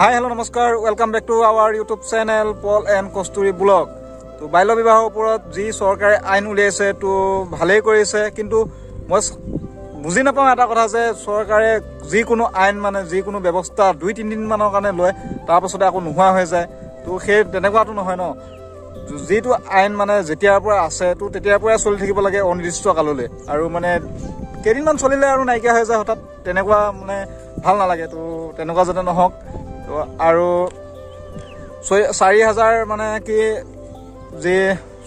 Hi hello' নমস্কাৰ, welcome back to our YouTube channel Paul and Kasturi blog. তো বাল্য বিবাহৰ ওপৰত যি চৰকাৰে আইন উলিয়াইছে তো ভালেই কৰিছে, কিন্তু মই বুজি নাপাওঁ এটা কথা যে চৰকাৰে যিকোনো আইন মানে যিকোনো ব্যৱস্থা 2-3 দিনমানৰ কাৰণে লয়, তাৰপাছতে আকৌ নোহোৱা হৈ যায়। তো সেই তেনেকুৱাটো নহয় ন, যিটো আইন মানে যেতিয়াৰ পৰা আছে তো তেতিয়াৰ পৰাই চলি থাকিব লাগে অনিৰ্দিষ্ট কাললৈ, আৰু মানে কেইদিনমান চলিলে আৰু নাইকিয়া হৈ যায় হঠাৎ, তেনেকুৱা মানে ভাল নালাগে। তো তেনেকুৱা যাতে নহওক। তো আৰু 4000 মানে কি যি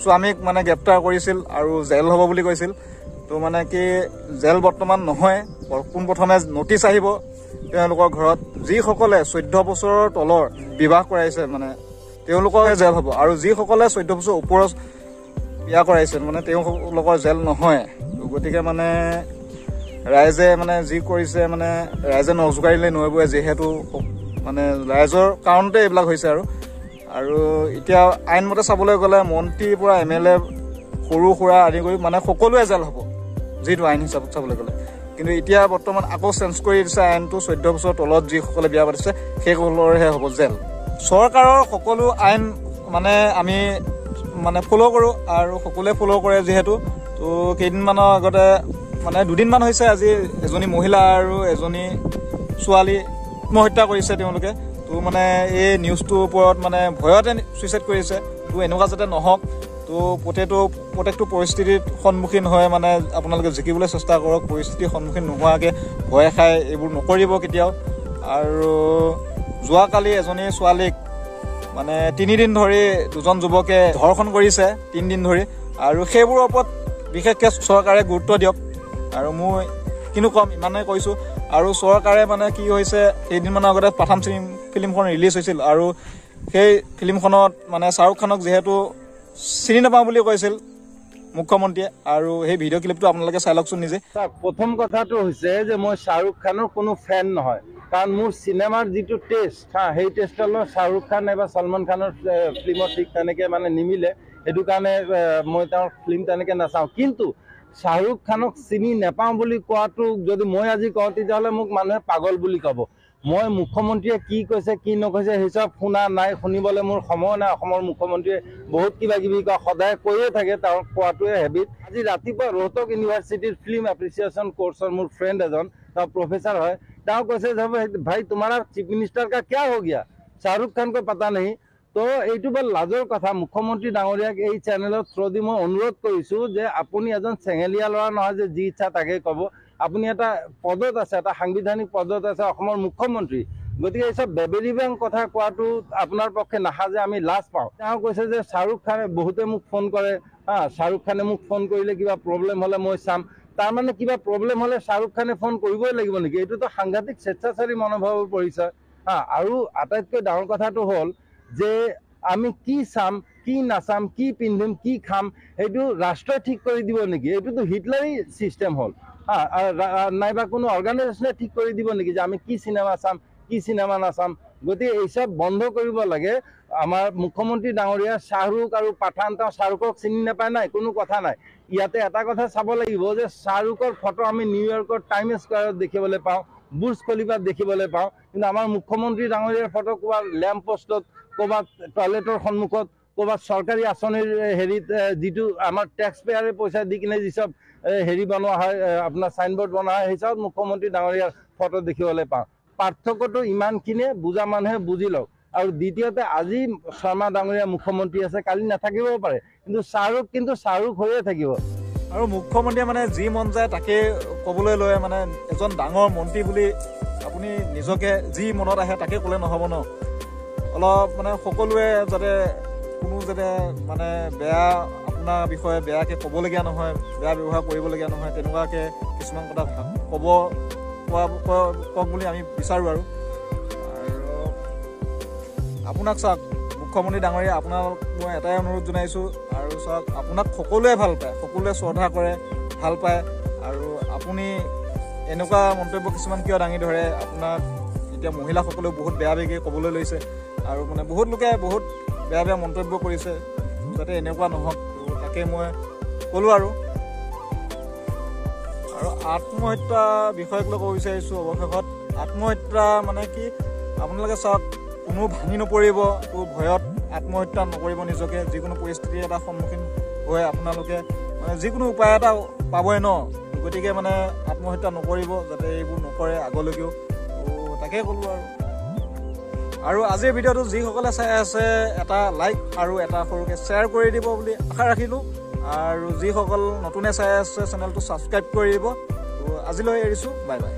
স্বামীক মানে গ্ৰেপ্তাৰ কৰিছিল আৰু জেল হ'ব বুলি কৈছিল, তো মানে কি জেল বৰ্তমান নহয়, পোনপ্ৰথমে নটিচ আহিব তেওঁলোকৰ ঘৰত। যিসকলে 14 বছৰৰ তলৰ বিবাহ কৰাইছে মানে তেওঁলোকৰ জেল হ'ব, আৰু যিসকলে 14 বছৰৰ ওপৰৰ বিয়া কৰাইছে মানে তেওঁলোকৰ জেল নহয়। গতিকে মানে ৰাইজে মানে যি কৰিছে মানে ৰাইজে নজোকাৰিলে নৈবই, যিহেতু মানে ৰাইজৰ কাৰণতে এইবিলাক হৈছে। আৰু আৰু এতিয়া আইনমতে চাবলৈ গ'লে মন্ত্ৰীৰ পৰা MLA সৰু সুৰা আদি কৰি মানে সকলোৱে জেল হ'ব, যিটো আইন হিচাপত চাবলৈ গ'লে। কিন্তু এতিয়া বৰ্তমান আকৌ চেঞ্জ কৰি দিছে আইনটো, 14 বছৰৰ তলত যিসকলে বিয়া পাতিছে সেইসকলৰহে হ'ব জেল। চৰকাৰৰ সকলো আইন মানে আমি মানে ফ'ল' কৰোঁ আৰু সকলোৱে ফ'ল' কৰে যিহেতু। তো কেইদিনমানৰ আগতে মানে দুদিনমান হৈছে আজি এজনী মহিলা আৰু এজনী ছোৱালী আত্মহত্যা কৰিছে তেওঁলোকে। তো মানে এই নিউজটোৰ ওপৰত মানে ভয়তে ছুইচাইড কৰিছে। তো এনেকুৱা যাতে নহওক, তো প্ৰত্যেকটো পৰিস্থিতিৰ সন্মুখীন হৈ মানে আপোনালোকে জিকিবলৈ চেষ্টা কৰক, পৰিস্থিতিৰ সন্মুখীন নোহোৱাকৈ ভয় খাই এইবোৰ নকৰিব কেতিয়াও। আৰু যোৱাকালি এজনী ছোৱালীক মানে 3 দিন ধৰি দুজন যুৱকে ধৰ্ষণ কৰিছে, 3 দিন ধৰি, আৰু সেইবোৰৰ ওপৰত বিশেষকৈ চৰকাৰে গুৰুত্ব দিয়ক। আৰু মই কিনো ক'ম, ইমানেই কৈছোঁ। আৰু চৰকাৰে মানে কি হৈছে, কেইদিনমানৰ আগতে পাঠান ফিল্মখন ৰিলিজ হৈছিল, আৰু সেই ফিল্মখনত মানে শ্বাহৰুখ খানক যিহেতু চিনি নাপাওঁ বুলি কৈছিল মুখ্যমন্ত্ৰীয়ে, আৰু সেই ভিডিঅ' ক্লিপটো আপোনালোকে চাই লওকচোন নিজে। প্ৰথম কথাটো হৈছে যে মই শ্বাহৰুখ খানৰ কোনো ফেন নহয়, কাৰণ মোৰ চিনেমাৰ যিটো টেষ্ট, হা, সেই টেষ্টৰ লগত শ্বাহৰুখ খান নাইবা ছলমান খানৰ ফিল্মত ঠিক তেনেকৈ মানে নিমিলে, সেইটো কাৰণে মই তেওঁৰ ফিল্ম তেনেকৈ নাচাওঁ। কিন্তু শ্বাহৰুখ খানক চিনি নাপাওঁ বুলি কোৱাটো যদি মই আজি কওঁ, তেতিয়াহ'লে মোক মানুহে পাগল বুলি ক'ব। মই মুখ্যমন্ত্ৰীয়ে কি কৈছে কি নকৈছে সেই চব শুনা নাই, শুনিবলৈ মোৰ সময় নাই। অসমৰ মুখ্যমন্ত্ৰীয়ে বহুত কিবা কিবি কয়, সদায় কৈয়ে থাকে, তেওঁৰ কোৱাটোৱে হেবিট। আজি ৰাতিপুৱা ৰোহতক ইউনিভাৰ্চিটিৰ ফিল্ম এপ্ৰিচিয়েশ্যন কোৰ্চৰ মোৰ ফ্ৰেণ্ড এজন, তেওঁ প্ৰফেচাৰ হয়, তেওঁ কৈছে যে ভাই তোমাৰা চিফ মিনিষ্টাৰ কা কিয়া হৈ গয়া, শ্বাহৰুখ খান কো পাতা নাহি। তো এইটো বৰ লাজৰ কথা। মুখ্যমন্ত্ৰী ডাঙৰীয়াক এই চেনেলত থ্ৰ দি মই অনুৰোধ কৰিছোঁ যে আপুনি এজন চেঙেলীয়া ল'ৰা নহয় যে যি ইচ্ছা তাকে ক'ব। আপুনি এটা পদত আছে, এটা সাংবিধানিক পদত আছে, অসমৰ মুখ্যমন্ত্ৰী, গতিকে এই চব বেবেৰিবাং কথা কোৱাটো আপোনাৰ পক্ষে নাসাজে, আমি লাজ পাওঁ। তেওঁ কৈছে যে শ্বাহৰুখ খানে, বহুতে মোক ফোন কৰে, হা, শ্বাহৰুখ খানে মোক ফোন কৰিলে কিবা প্ৰব্লেম হ'লে মই চাম। তাৰমানে কিবা প্ৰব্লেম হ'লে শ্বাহৰুখ খানে ফোন কৰিবই লাগিব নেকি? এইটোতো সাংঘাতিক স্বেচ্ছাচাৰী মনোভাৱৰ পৰিচয়। হা, আৰু আটাইতকৈ ডাঙৰ কথাটো হ'ল যে আমি কি চাম কি নাচাম, কি পিন্ধিম কি খাম, সেইটো ৰাষ্ট্ৰই ঠিক কৰি দিব নেকি? এইটোতো হিটলাৰী ছিষ্টেম হ'ল। হা, নাইবা কোনো অৰ্গেনাইজেশ্যনে ঠিক কৰি দিব নেকি যে আমি কি চিনেমা চাম কি চিনেমা নাচাম? গতিকে এইচব বন্ধ কৰিব লাগে। আমাৰ মুখ্যমন্ত্ৰী ডাঙৰীয়া শ্বাহৰুখ আৰু পাঠান, তেওঁ শ্বাহৰুখক চিনি নাপায় নাই, কোনো কথা নাই। ইয়াতে এটা কথা চাব লাগিব যে শ্বাহৰুখৰ ফটো আমি নিউয়ৰ্কৰ টাইম স্কোৱাৰত দেখিবলৈ পাওঁ, বুৰ্জ খলিফাত দেখিবলৈ পাওঁ, কিন্তু আমাৰ মুখ্যমন্ত্ৰী ডাঙৰীয়াৰ ফটো ক'ৰবাত লেম্প পোষ্টত, ক'ৰবাত টয়লেটৰ সন্মুখত, ক'ৰবাত চৰকাৰী আঁচনিৰ হেৰিত, যিটো আমাৰ টেক্স পেয়াৰে পইচা দি কিনে যি চব হেৰি বনোৱা হয়, আপোনাৰ চাইনবোৰ্ড বনোৱা হয়, সেই চব মুখ্যমন্ত্ৰী ডাঙৰীয়াৰ ফটো দেখিবলৈ পাওঁ। পাৰ্থক্যটো ইমানখিনিয়ে, বুজা মানুহে বুজি লওক। আৰু দ্বিতীয়তে, আজি শৰ্মা ডাঙৰীয়া মুখ্যমন্ত্ৰী আছে, কালি নাথাকিবও পাৰে, কিন্তু শ্বাহৰুখ কিন্তু শ্বাহৰুখ হৈয়ে থাকিব। আৰু মুখ্যমন্ত্ৰীয়ে মানে যি মন যায় তাকে ক'বলৈ লৈ মানে এজন ডাঙৰ মন্ত্ৰী বুলি আপুনি নিজকে যি মনত আহে তাকে ক'লে নহ'ব ন। অলপ মানে সকলোৱে যাতে কোনো যাতে মানে বেয়া আপোনাৰ বিষয়ে বেয়াকৈ ক'বলগীয়া নহয়, বেয়া ব্যৱহাৰ কৰিবলগীয়া নহয়, তেনেকুৱাকৈ কিছুমান কথা ক'ব কওক বুলি আমি বিচাৰোঁ। আৰু আপোনাক চাওক মুখ্যমন্ত্ৰী ডাঙৰীয়া, আপোনাক মই এটাই অনুৰোধ জনাইছোঁ, আৰু চাওক আপোনাক সকলোৱে ভাল পায়, সকলোৱে শ্ৰদ্ধা কৰে, ভাল পায়, আৰু আপুনি এনেকুৱা মন্তব্য কিছুমান কিয় দাঙি ধৰে? আপোনাক এতিয়া মহিলাসকলেও বহুত বেয়া বেয়াকৈ ক'বলৈ লৈছে, আৰু মানে বহুত লোকে বহুত বেয়া বেয়া মন্তব্য কৰিছে, যাতে এনেকুৱা নহওক তাকে মই ক'লোঁ। আৰু আৰু আত্মহত্যা বিষয়ক লৈ ক'ব বিচাৰিছোঁ অৱশেষত, আত্মহত্যা মানে কি আপোনালোকে চাওক কোনো ভাঙি নপৰিব, তো ভয়ত আত্মহত্যা নকৰিব নিজকে। যিকোনো পৰিস্থিতিৰ এটা সন্মুখীন হৈ আপোনালোকে মানে যিকোনো উপায় এটা পাবই ন, গতিকে মানে আত্মহত্যা নকৰিব, যাতে এইবোৰ নকৰে আগলৈকেও। তো তাকেই ক'লোঁ আৰু। আৰু আজিৰ ভিডিঅ'টো যিসকলে চাই আছে এটা লাইক আৰু এটা সৰুকৈ শ্বেয়াৰ কৰি দিব বুলি আশা ৰাখিলোঁ। আৰু যিসকল নতুনে চাই আছে চেনেলটো ছাবস্ক্ৰাইব কৰি দিব। তো আজিলৈ এৰিছোঁ, বাই বাই।